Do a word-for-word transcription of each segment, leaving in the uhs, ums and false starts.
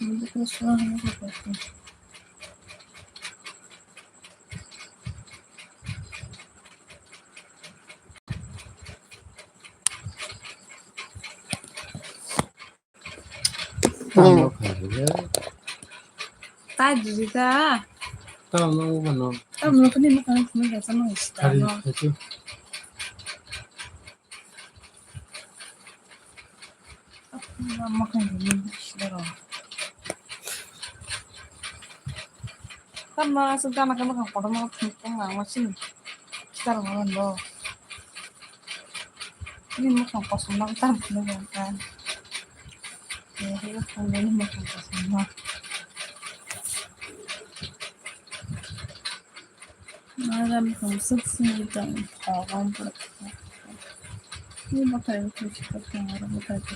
Tamo khaina. Tai didi ta. Tamo no mano. Tamo no tini mukang tini gasa no ista no. Kari khachu. Mukang tini ista ro. Tamo asuk dana kama kang kotor no tini kang ang masin. Ista ro mano. Ini mukang kosong nang tam nang kan. Ya, ini mukang kosong nang. Malam kosong sini tang kawang per. Ini makai itu kita tang ada makai itu.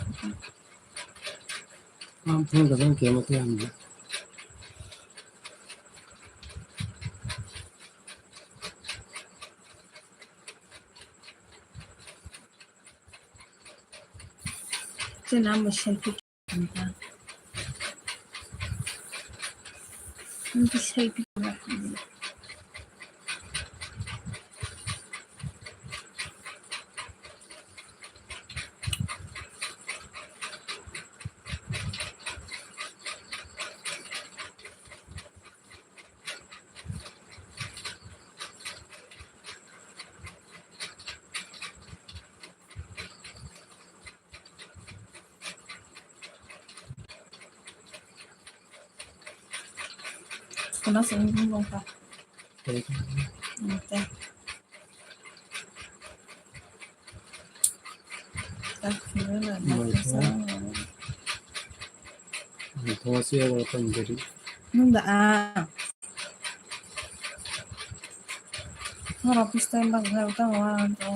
Am pun kadang kiamat ya. Chwng amo selfie khaikha. Nini selfie khaikha. Kuna sini bung bung ka. Oke. Nung da a. Horo pista bang bang tang wa to.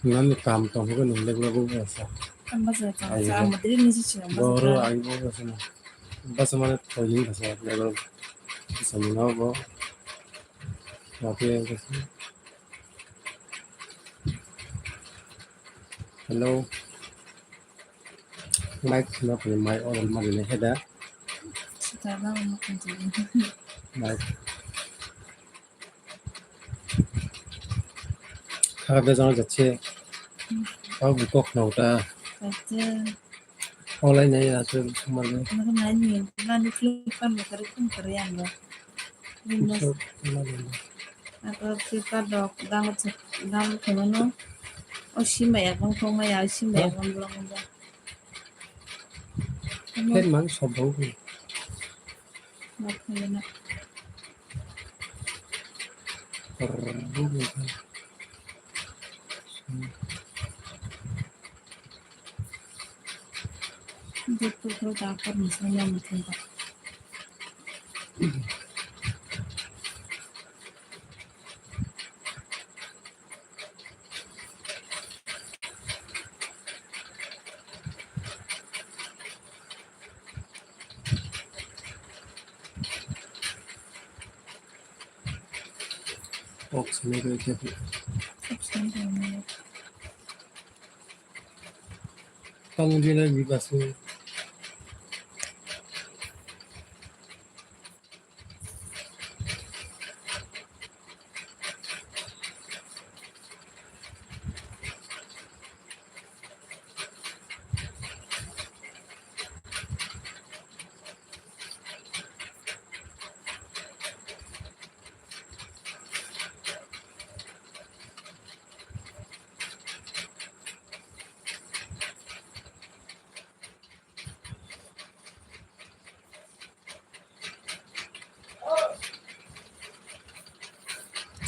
Nani kam tong ko nung lek lek bo sa. Ang ba sa ta. Ayo. Sa ma diri ni si si ang ba sa. Boro ta. Ayo bo sa na. Ba sa mane thoi ni sa lek lek. Sa ni no bo. Oke. Hello. Mic no puni mic on ma rini heda. Sita ba mo kan ji. Mic. Kha be jang jache. Ba bu kok na uta. Jache. Online na ya se sumar ne. Na na ni na ni clip kan mo kare kun kare yang lo. Windows. Sumar ne. Ako Flipkart rok dam dam kheno no. O sim bai yakung thong ya sim bai yakung blong ba. Phet mang sob bang. Mak kheno na. Dukku kro ta kor misal ya mutin ta. Kok sini ke ke. Kok sini ke. Kamu dia lagi basu.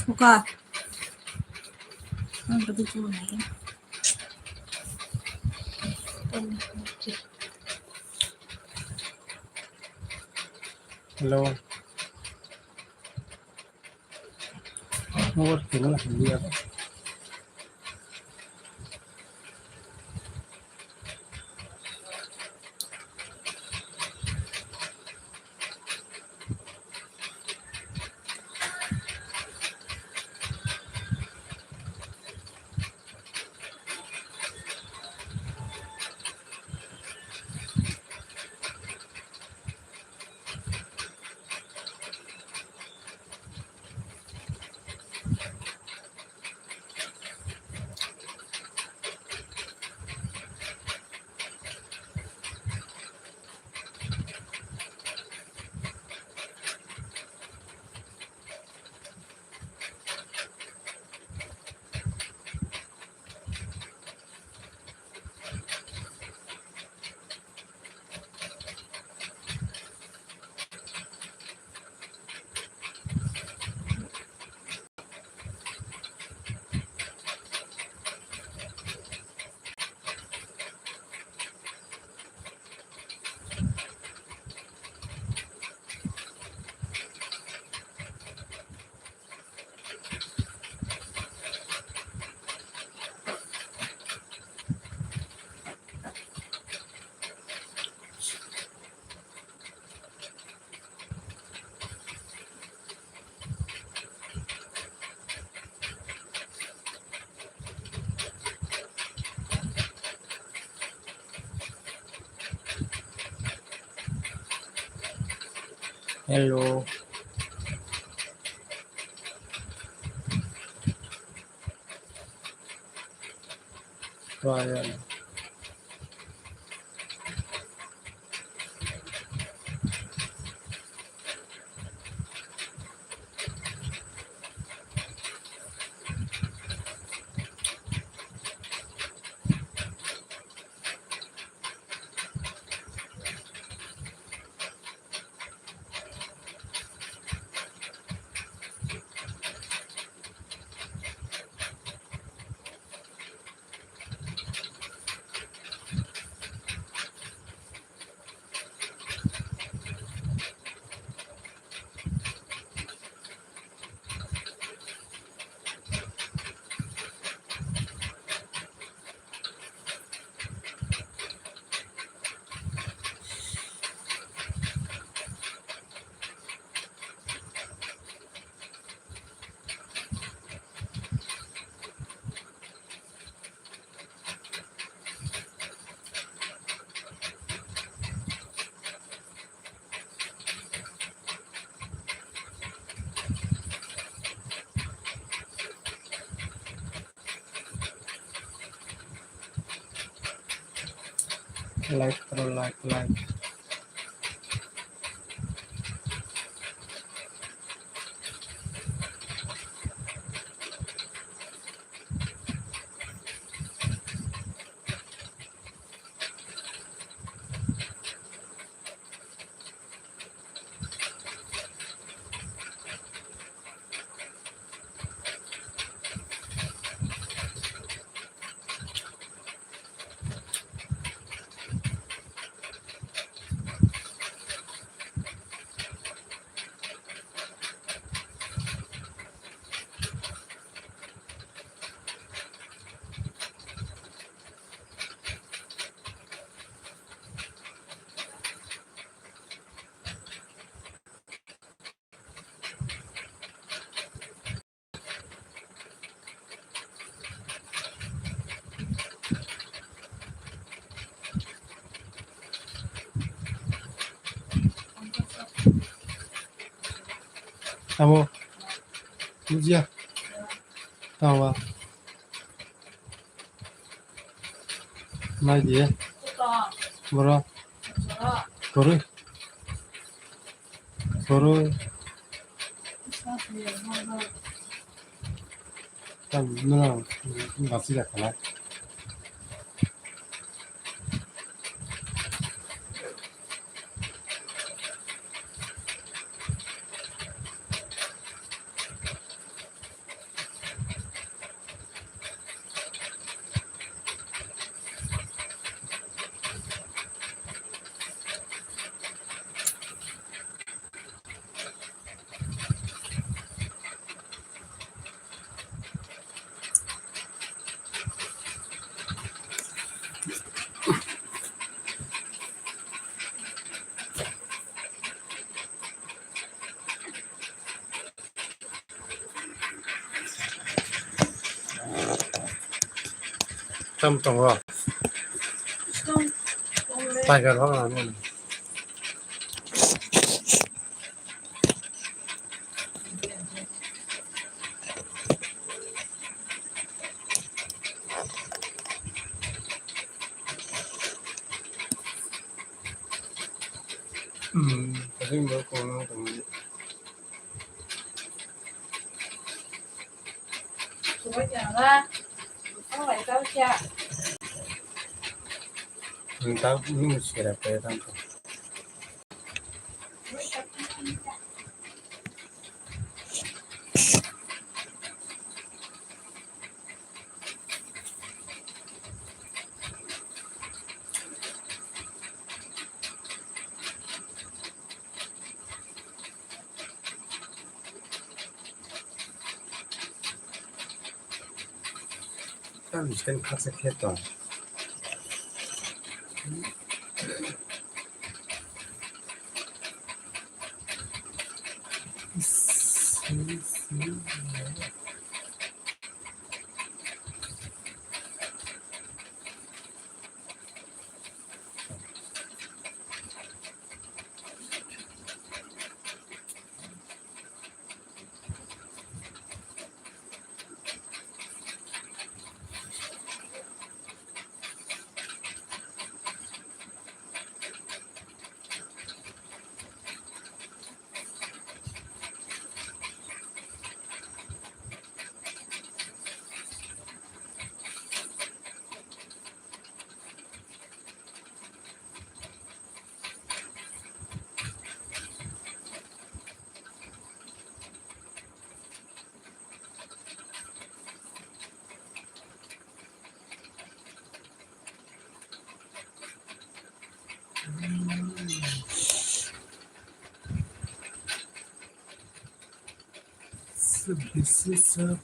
Buka. Ang betul cuma ni. Hello. Nomor kena hindi ako. Hello. Ryan. Like, bro, like, like. Amo. Bujia. Tama. Nai di. Boro. Boro. Boro. Tam nuna basi da kala. Tam tongo. Tiger hok na nini. Hmm, kasing ba kono tong. Nta nung sera pe tanto. Tam stand khaksa khe tong. Data.